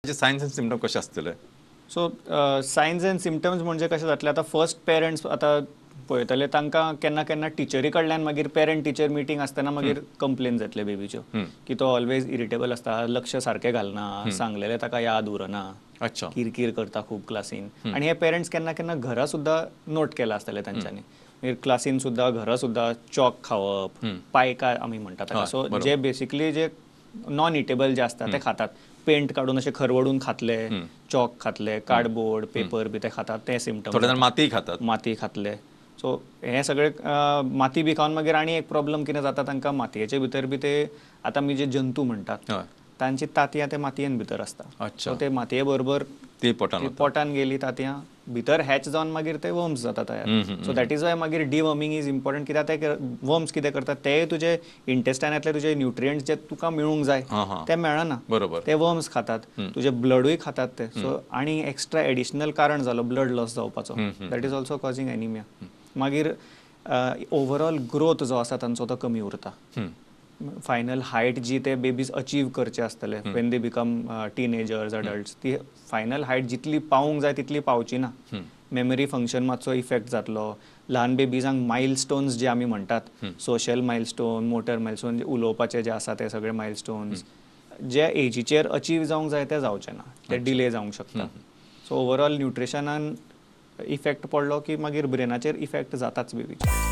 Science and symptom कशे आसतले? So science and symptoms म्हणजे कशें जातलें आतां, फर्स्ट पेरंट्स आतां पळयतले, तांकां केन्ना केन्ना टिचरी कडल्यान मागीर पेरंट टिचर मिटींग आसतना मागीर कंप्लेन जातले बेबीच्यो की तो ऑलवेज इरिटेबल आसता, लक्ष सारकें घालना, सांगलेलें ताका याद उरना, किरकीर करता खूब क्लासीन. आनी हे पेरंट्स केन्ना केन्ना घरा सुद्दां नोट केलां आसतलें तांच्यांनी. मागीर क्लासीन सुद्दां, घरा सुद्दां चॉक खावप, पायका आमी म्हणटात ताका. सो जे बेसिकली जे नॉन इटेबल जे आसता ते खातात, पेंट काडून अशे खरवडून खातले, चॉक खातले, कार्डबोर्ड पेपर बी ते खातात, ते सिमटम. थोडे जाण माती खातात. माती खातले. सो हे सगळे माती बी खावन मागीर आनी एक प्रॉब्लम कितें जाता तांकां, मातयेचे भितर बी ते आतां आमी जे जंतू म्हणटात, तांची तांतयां ते मातयेन भितर आसता. सो ते मातये बरोबर ती पोटान ती पोटान गेली, तांतयां भितर हॅच जावन मागीर ते वर्म्स जाता तयार. सो that is why मागीर डिवर्मिंग is important, कित्याक ते वर्म्स कितें करतात, ते तुजे इंटेस्टायनांतले तुजे न्युट्रियंट्स जे तुका मेळूंक जाय ते मेळना. ते वर्म्स खातात, तुजे ब्लडूय खातात ते. सो आनी एक्स्ट्रा एडिशनल कारण जालो ब्लड लॉस जावपाचो, that is also causing anemia. मागीर ओवरऑल ग्रोथ जो आसा तांचो तो कमी उरता. फायनल हायट जी ते बेबीज अचीव करचे आसतले when they become teenagers, adults, ती फायनल हायट जितली पावूंक जाय तितली पावची ना. मेमरी फंक्शन मातसो इफेक्ट जातलो. ल्हान बेबीजांक मायलस्टोन्स जे आमी म्हणटात, सोशल मायलस्टोन, मोटर मायलस्टोन, उलोवपाचे जे आसा ते सगळे मायलस्टोन्स जे एजीचेर अचीव जावंक जाय ते जावचे ना, ते डिले जावंक शकता. सो ओवरऑल न्युट्रिशनान इफेक्ट पडलो की मागीर ब्रेनाचेर इफेक्ट जाताच बेबीचे.